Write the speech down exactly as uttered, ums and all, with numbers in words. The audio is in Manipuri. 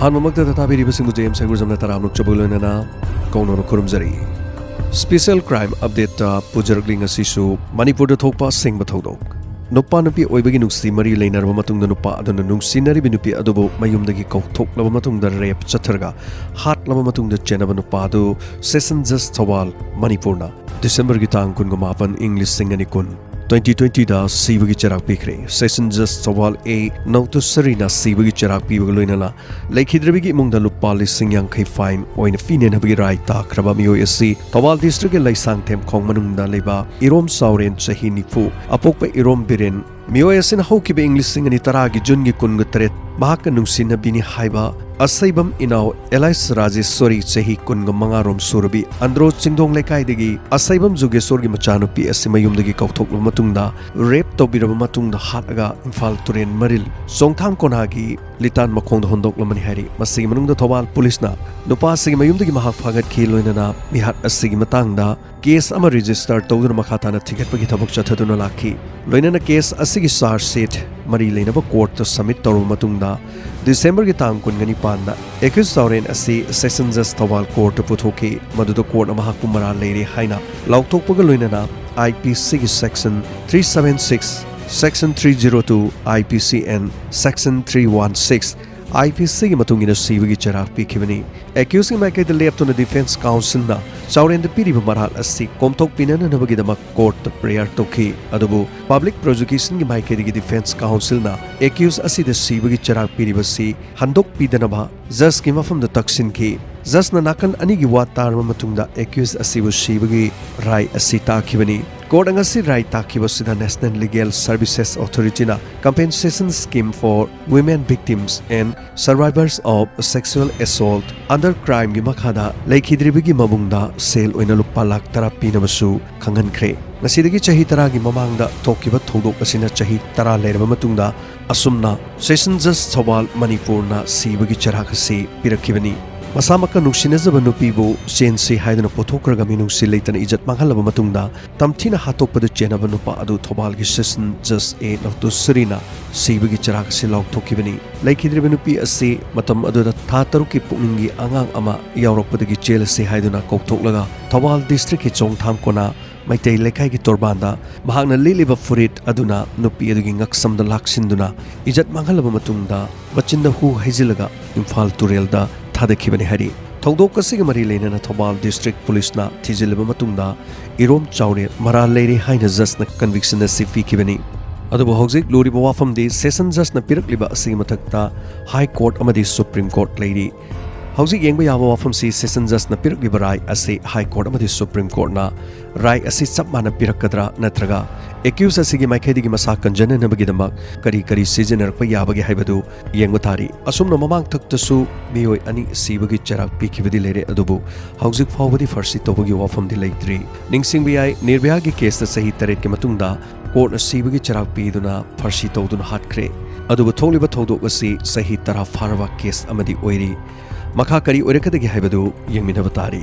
ꯑꯍꯥꯟꯕꯃꯛꯇꯗ ꯇꯥꯕꯤꯔꯤꯕꯁꯤꯡꯕꯨ ꯖꯦ ꯑꯦꯝ ꯁꯥꯏꯒꯨꯖꯝꯅ ꯇꯔꯥꯝꯅ ꯑꯣꯛꯆꯕꯒ ꯂꯣꯏꯅꯅ ꯀꯧꯅꯅ ꯈꯨꯔꯨꯝꯖꯔꯤ꯫ Special Crime Update ꯇ ꯄꯨꯖꯔꯛꯂꯤ ꯉꯁꯤꯁꯨ ꯃꯅꯤꯄꯨꯔꯗ ꯊꯣꯛꯄ ꯑꯁꯦꯡꯕ ꯊꯧꯗꯣꯛ꯫ ꯅꯨꯄꯥ ꯅꯨꯄꯤ ꯑꯣꯏꯕꯒꯤ ꯅꯨꯡꯁꯤ ꯃꯔꯤ ꯂꯩꯅꯔꯕ ꯃꯇꯨꯡꯗ ꯅꯨꯄꯥ ꯑꯗꯨꯅ ꯅꯨꯡꯁꯤꯅꯔꯤꯕ ꯅꯨꯄꯤ ꯑꯗꯨꯕꯨ ꯃꯌꯨꯝꯗꯒꯤ ꯀꯧꯊꯣꯛꯂꯕ ꯃꯇꯨꯡꯗ rape ꯆꯠꯊꯔꯒ ꯍꯥꯠꯂꯕ ꯃꯇꯨꯡꯗ ꯆꯦꯟꯅꯕ ꯅꯨꯄꯥ ꯑꯗꯨ Session Judge ꯊꯧꯕꯥꯜ, ꯃꯅꯤꯄꯨꯔꯅ December ꯒꯤ ꯇꯥꯡ ꯀꯨꯟꯒ ꯃꯥꯄꯟ, ꯏꯪ ꯂꯤꯁꯤꯡ ꯑꯅꯤ ꯀꯨꯟ, twenty twenty ꯗ ꯁꯤꯕꯒꯤ ꯆꯩꯔꯥꯛ ꯄꯤꯈ꯭ꯔꯦ꯫ Session Judge ꯊꯧꯕꯥꯜ A ꯅꯧꯇꯨꯁꯔꯤꯅ ꯁꯤꯕꯒꯤ ꯆꯩꯔꯥꯛ ꯄꯤꯕꯒ ꯂꯣꯏꯅꯅ ꯂꯩꯈꯤꯗ꯭ꯔꯕꯤꯒꯤ ꯏꯃꯨꯡꯗ ꯂꯨꯄꯥ ꯂꯤꯁꯤꯡ ꯌꯥꯡꯈꯩ fine ꯑꯣꯏꯅ ꯄꯤꯅꯅꯕꯒꯤ ꯔꯥꯏ ꯇꯥꯈ꯭ꯔꯕ ꯃꯤꯑꯣꯏ ꯑꯁꯤ ꯊꯧꯕꯥꯜ district ꯀꯤ ꯂꯩꯁꯥꯡꯊꯦꯝ ꯈꯣꯡ ꯃꯅꯨꯡꯗ ꯂꯩꯕ ꯏꯔꯣꯝ ꯆꯥꯎꯔꯦꯟ, ꯆꯍꯤ ꯅꯤꯐꯨ, ꯑꯄꯣꯛꯄ ꯏꯔꯣꯝ ꯕꯤꯔꯦꯟ꯫ ꯃꯤꯑꯣꯏ ꯑꯁꯤꯅ ꯍꯧꯈꯤꯕ ꯏꯪ ꯂꯤꯁꯤꯡ ꯑꯅꯤ ꯇꯔꯥꯒꯤ June ꯒꯤ ꯀꯨꯟꯒ ꯇꯔꯦꯠ ꯃꯍꯥꯛꯀ ꯅꯨꯡꯁꯤꯅꯕꯤꯅꯤ ꯍꯥꯏꯕ ꯑꯁꯩꯕꯝ ꯏꯅꯥꯎ ꯑꯦꯂꯥꯏꯁ ꯔꯥꯖꯦꯁ꯭ꯋꯔꯤ, ꯆꯍꯤ ꯀꯨꯟꯒ ꯃꯉꯥ ꯔꯣꯝ ꯁꯨꯔꯕꯤ, ꯑꯟꯗ꯭ꯔꯣ ꯆꯤꯡꯗꯣꯡ ꯂꯩꯀꯥꯏꯗꯒꯤ ꯑꯁꯩꯕꯝ ꯖꯨꯒꯦꯁ꯭ꯋꯔꯒꯤ ꯃꯆꯥꯅꯨꯄꯤ ꯑꯁꯤ ꯃꯌꯨꯝꯗꯒꯤ ꯀꯧꯊꯣꯛꯂꯕ ꯃꯇꯨꯡꯗ rape ꯇꯧꯕꯤꯔꯕ ꯃꯇꯨꯡꯗ ꯍꯥꯠꯂꯒ ꯏꯝꯐꯥꯜ ꯇꯨꯔꯦꯟ ꯃꯔꯤꯜ ꯆꯣꯡꯊꯥꯝ ꯀꯣꯅꯥꯒꯤ ꯂꯤꯇꯥꯟ ꯃꯈꯣꯡꯗ ꯍꯨꯟꯗꯣꯛꯂꯝꯕꯅꯤ ꯍꯥꯏꯔꯤ꯫ ꯃꯁꯤꯒꯤ ꯃꯅꯨꯡꯗ ꯊꯧꯕꯥꯜ ꯄꯨꯂꯤꯁꯅ ꯅꯨꯄꯥ ꯑꯁꯤꯒꯤ ꯃꯌꯨꯝꯗꯒꯤ ꯃꯍꯥꯛ ꯐꯥꯒꯠꯈꯤ, ꯂꯣꯏꯅꯅ ꯃꯤꯍꯥꯠ ꯑꯁꯤꯒꯤ ꯃꯇꯥꯡꯗ case ꯑꯃ register ꯇꯧꯗꯨꯅ ꯃꯈꯥ ꯇꯥꯅ ꯊꯤꯒꯠꯄꯒꯤ ꯊꯕꯛ ꯆꯠꯊꯗꯨꯅ ꯂꯥꯛꯈꯤ꯫ ꯂꯣꯏꯅꯅ case ꯑꯁꯤꯒꯤ charge sheet ꯃꯔꯤ ꯂꯩꯅꯕ court ꯇ submit ꯇꯧꯔꯕ ꯃꯇꯨꯡꯗ, December ꯒꯤ ꯇꯥꯡ ꯀꯨꯟꯒ ꯅꯤꯄꯥꯟꯗ accused ꯆꯥꯎꯔꯦꯟ ꯑꯁꯤ Session Judge ꯊꯧꯕꯥꯜ court ꯇ ꯄꯨꯊꯣꯛꯈꯤ꯫ ꯃꯗꯨꯗ court ꯅ ꯃꯍꯥꯛꯄꯨ ꯃꯔꯥꯜ ꯂꯩꯔꯦ ꯍꯥꯏꯅ ꯂꯥꯎꯊꯣꯛꯄꯒ ꯂꯣꯏꯅꯅ I P C ꯒꯤ section three seven six, section three zero two, I P C and section three one six, I P C ꯒꯤ ꯃꯇꯨꯡ ꯏꯟꯅ ꯁꯤꯕꯒꯤ ꯆꯩꯔꯥꯛ ꯄꯤꯈꯤꯕꯅꯤ꯫ Accused ꯀꯤ ꯃꯥꯏꯀꯩꯗ ꯂꯦꯞꯇꯨꯅ defence counsel ꯅ ꯆꯥꯎꯔꯦꯟꯗ ꯄꯤꯔꯤꯕ ꯃꯔꯥꯜ ꯑꯁꯤ ꯀꯣꯝꯊꯣꯛꯄꯤꯅꯅꯕꯒꯤꯗꯃꯛ court ꯇ prayer ꯇꯧꯈꯤ꯫ ꯑꯗꯨꯕꯨ public prosecution ꯒꯤ ꯃꯥꯏꯀꯩꯗꯒꯤ defence counsel ꯅ accused ꯑꯁꯤꯗ ꯁꯤꯕꯒꯤ ꯆꯩꯔꯥꯛ ꯄꯤꯔꯤꯕꯁꯤ ꯍꯟꯗꯣꯛꯄꯤꯗꯅꯕ judge ꯀꯤ ꯃꯐꯝꯗ ꯇꯛꯁꯤꯟꯈꯤ꯫ Judge ꯅ ꯅꯥꯀꯟ ꯑꯅꯤꯒꯤ ꯋꯥ ꯇꯥꯔꯕ ꯃꯇꯨꯡꯗ accused ꯑꯁꯤꯕꯨ ꯁꯤꯕꯒꯤ ꯔꯥꯏ ꯑꯁꯤ ꯇꯥꯈꯤꯕꯅꯤ꯫ Court ꯅ ꯉꯁꯤ ꯔꯥꯏ ꯇꯥꯈꯤꯕꯁꯤꯗ National Legal Services Authority ꯅ Compensation Scheme for Women Victims and Survivors of Sexual Assault under Crime ꯒꯤ ꯃꯈꯥꯗ ꯂꯩꯈꯤꯗ꯭ꯔꯤꯕꯒꯤ ꯃꯕꯨꯡꯗ ꯁꯦꯜ ꯑꯣꯏꯅ ꯂꯨꯄꯥ ꯂꯥꯈ ꯇꯔꯥ ꯄꯤꯅꯕꯁꯨ ꯈꯪꯍꯟꯈ꯭ꯔꯦ꯫ ꯉꯁꯤꯗꯒꯤ ꯆꯍꯤ ꯇꯔꯥꯒꯤ ꯃꯃꯥꯡꯗ ꯊꯣꯛꯈꯤꯕ ꯊꯧꯗꯣꯛ ꯑꯁꯤꯅ ꯆꯍꯤ ꯇꯔꯥ ꯂꯩꯔꯕ ꯃꯇꯨꯡꯗ ꯑꯁꯨꯝꯅ Session Judge ꯊꯧꯕꯥꯜ, ꯃꯅꯤꯄꯨꯔꯅ ꯁꯤꯕꯒꯤ ꯆꯩꯔꯥꯛ ꯑꯁꯤ ꯄꯤꯔꯛꯈꯤꯕꯅꯤ꯫ ꯃꯁꯥꯃꯛꯀ ꯅꯨꯡꯁꯤꯅꯖꯕ ꯅꯨꯄꯤꯕꯨ ꯆꯦꯟꯁꯤ ꯍꯥꯏꯗꯨꯅ ꯄꯨꯊꯣꯛꯈ꯭ꯔꯒ ꯃꯤꯅꯨꯡꯁꯤ ꯂꯩꯇꯅ ꯏꯖꯠ ꯃꯥꯡꯍꯜꯂꯕ ꯃꯇꯨꯡꯗ ꯇꯝꯊꯤꯅ ꯍꯥꯠꯇꯣꯛꯄꯗ ꯆꯦꯟꯅꯕ ꯅꯨꯄꯥ ꯑꯗꯨ ꯊꯧꯕꯥꯜꯒꯤ ꯁꯦꯁꯟ ꯖꯁ ꯑꯦ ꯅꯧꯇꯨꯁꯔꯤꯅ ꯁꯤꯕꯒꯤ ꯆꯩꯔꯥꯛ ꯑꯁꯤ ꯂꯥꯎꯊꯣꯛꯈꯤꯕꯅꯤ꯫ ꯂꯩꯈꯤꯗ꯭ꯔꯤꯕ ꯅꯨꯄꯤ ꯑꯁꯤ ꯃꯇꯝ ꯑꯗꯨꯗ ꯊꯥ ꯇꯔꯨꯛꯀꯤ ꯄꯨꯛꯅꯤꯡꯒꯤ ꯑꯉꯥꯡ ꯑꯃ ꯌꯥꯎꯔꯛꯄꯗꯒꯤ ꯆꯦꯜꯂꯁꯤ ꯍꯥꯏꯗꯨꯅ ꯀꯧꯊꯣꯛꯂꯒ ꯊꯧꯕꯥꯜ ꯗꯤꯁꯇ꯭ꯔꯤꯛꯀꯤ ꯆꯣꯡꯊꯥꯝ ꯀꯣꯅꯥ ꯃꯩꯇꯩ ꯂꯩꯀꯥꯏꯒꯤ ꯇꯣꯔꯕꯥꯟꯗ ꯃꯍꯥꯛꯅ ꯂꯤꯠꯂꯤꯕ ꯐꯨꯔꯤꯠ ꯑꯗꯨꯅ ꯅꯨꯄꯤ ꯑꯗꯨꯒꯤ ꯉꯛꯁꯝꯗ ꯂꯥꯛꯁꯤꯟꯗꯨꯅ ꯏꯖꯠ ꯃꯥꯡꯍꯜꯂꯕ ꯃꯇꯨꯡꯗ ꯃꯆꯤꯟꯗ ꯍꯨ ꯍꯩꯖꯤꯜꯂꯒ ꯏꯝꯐꯥꯜ ꯇꯨꯔꯦꯜꯗ ꯊꯥꯗꯈꯤꯕꯅꯤ ꯍꯥꯏꯔꯤ꯫ ꯊꯧꯗꯣꯛ ꯑꯁꯤꯒ ꯃꯔꯤ ꯂꯩꯅꯅ ꯊꯧꯕꯥꯜ ꯗꯤꯁꯇ꯭ꯔꯤꯛ ꯄꯨꯂꯤꯁꯅ ꯊꯤꯖꯤꯜꯂꯕ ꯃꯇꯨꯡꯗ ꯏꯔꯣꯝ ꯆꯥꯎꯔꯦꯜ ꯃꯔꯥꯜ ꯂꯩꯔꯦ ꯍꯥꯏꯅ ꯖꯁꯅ ꯀꯟꯚꯤꯛꯁꯟ ꯑꯁꯤ ꯄꯤꯈꯤꯕꯅꯤ꯫ ꯑꯗꯨꯕꯨ ꯍꯧꯖꯤꯛ ꯂꯨꯔꯤꯕ ꯋꯥꯐꯝꯗꯤ ꯁꯦꯁꯟ ꯖꯁꯅ ꯄꯤꯔꯛꯂꯤꯕ ꯑꯁꯤꯒꯤ ꯃꯊꯛꯇ ꯍꯥꯏ ꯀꯣꯔꯠ ꯑꯃꯗꯤ ꯁꯨꯄ꯭ꯔꯤꯝ ꯀꯣꯔꯠ ꯂꯩꯔꯤ꯫ ꯍꯧꯖꯤꯛ ꯌꯦꯡꯕ ꯌꯥꯕ ꯋꯥꯐꯝꯁꯤ ꯁꯦꯁꯟ ꯖꯁꯅ ꯄꯤꯔꯛꯂꯤꯕ ꯔꯥꯏ ꯑꯁꯤ ꯍꯥꯏ ꯀꯣꯔꯠ ꯑꯃꯗꯤ ꯁꯨꯄ꯭ꯔꯤꯝ ꯀꯣꯔꯠꯅ ꯔꯥꯏ ꯑꯁꯤ ꯆꯞ ꯃꯥꯟꯅ ꯄꯤꯔꯛꯀꯗ꯭ꯔꯥ ꯅꯠꯇ꯭ꯔꯒ ꯑꯦꯀ꯭ꯌꯨꯁ ꯑꯁꯤꯒꯤ ꯃꯥꯏꯀꯩꯗꯒꯤ ꯃꯁꯥ ꯀꯟꯖꯅꯅꯕꯒꯤꯗꯃꯛ ꯀꯔꯤ ꯀꯔꯤ ꯁꯤꯖꯤꯟꯅꯔꯛꯄ ꯌꯥꯕꯒꯦ ꯍꯥꯏꯕꯗꯨ ꯌꯦꯡꯕ ꯇꯥꯔꯤ꯫ ꯑꯁꯨꯝꯅ ꯃꯃꯥꯡ ꯊꯛꯇꯁꯨ ꯃꯤꯑꯣꯏ ꯑꯅꯤ ꯁꯤꯕꯒꯤ ꯆꯩꯔꯥꯛ ꯄꯤꯈꯤꯕꯗꯤ ꯂꯩꯔꯦ, ꯑꯗꯨꯕꯨ ꯍꯧꯖꯤꯛ ꯐꯥꯎꯕꯗꯤ ꯐꯥꯔꯁꯤ ꯇꯧꯕꯒꯤ ꯋꯥꯐꯝꯗꯤ ꯂꯩꯇ꯭ꯔꯤ꯫ ꯅꯤꯡꯁꯤꯡꯕ ꯌꯥꯏ, ꯅꯤꯔꯚꯌꯥꯒꯤ ꯀꯦꯁꯇ ꯆꯍꯤ ꯇꯔꯦꯠꯀꯤ ꯃꯇꯨꯡꯗ ꯀꯣꯔꯠꯅ ꯁꯤꯕꯒꯤ ꯆꯩꯔꯥꯛ ꯄꯤꯗꯨꯅ ꯐꯥꯔꯁꯤ ꯇꯧꯗꯨꯅ ꯍꯥꯠꯈ꯭ꯔꯦ꯫ ꯑꯗꯨꯕꯨ ꯊꯣꯛꯂꯤꯕ ꯊꯧꯗꯣꯛ ꯑꯁꯤ ꯆꯍꯤ ꯇꯔꯥ ꯐꯥꯔꯕ ꯀꯦꯁ ꯑꯃꯗꯤ ꯑꯣꯏꯔꯤ꯫ ꯃꯈꯥ ꯀꯔꯤ ꯑꯣꯏꯔꯛꯀꯗꯒꯦ ꯍꯥꯏꯕꯗꯨ ꯌꯦꯡꯃꯤꯟꯅꯕ ꯇꯥꯔꯤ꯫